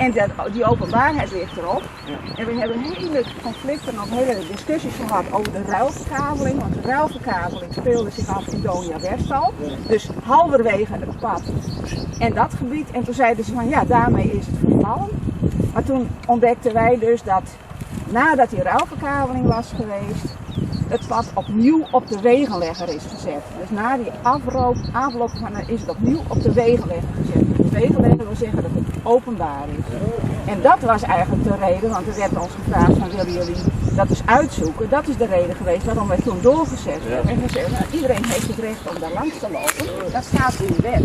En dat, die openbaarheid ligt erop. En we hebben hele conflicten of hele discussies gehad over de ruilverkaveling. Want de ruilverkaveling speelde zich af in Donia Westal. Dus halverwege het pad en dat gebied. En toen zeiden ze van ja, daarmee is het vervallen. Maar toen ontdekten wij dus dat nadat die ruilverkaveling was geweest, het pad opnieuw op de wegenlegger is gezet. Dus na die afloop, afloop van, is het opnieuw op de wegenlegger gezet. De wegenlegger wil zeggen dat het openbaar is. En dat was eigenlijk de reden, want er werd ons gevraagd van willen jullie dat eens uitzoeken. Dat is de reden geweest waarom wij toen doorgezet hebben. En gezegd, nou, iedereen heeft het recht om daar langs te lopen. Dat staat in de wet.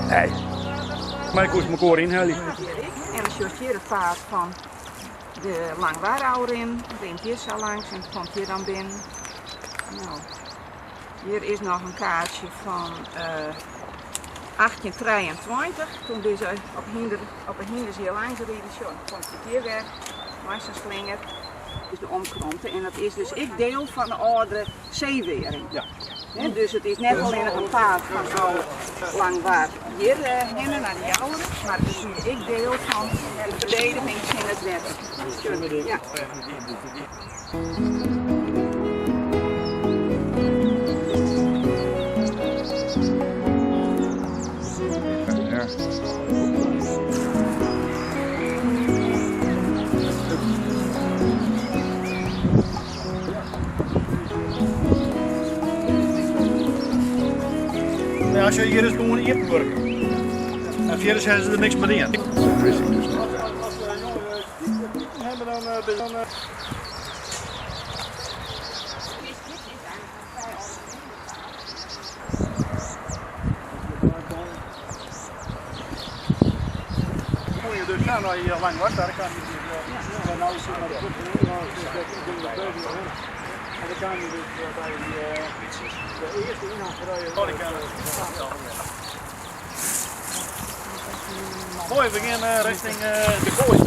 Nee. Maar ik moest mijn inhalen. En dan sjochst hjir it paad fan de Langwarrouwrin, rint hjir sa langs en komt hjir dan binnen. No, hjir is noch in kaartsje fan 1823, toen dizze op hynder, op 'e hynders hjir langs riden. Sjoch, dan komt it hjir wer mei sa'n slinger. Is de omkromte en dat is dus ek deel fan de âldere seewering. Ja. Dus it is net allinnich in paad fan ôf Langwar hjir hinne nei de Jouwer, mar it wie ek deel fan de ferdediging tsjin it wetter. Ja. Ja, sjoch, hjir is gewoan iepenwurke. En fierders hawwe se der niks mei dien. Dat wist ik dus net. Moai, we gean richting de koai.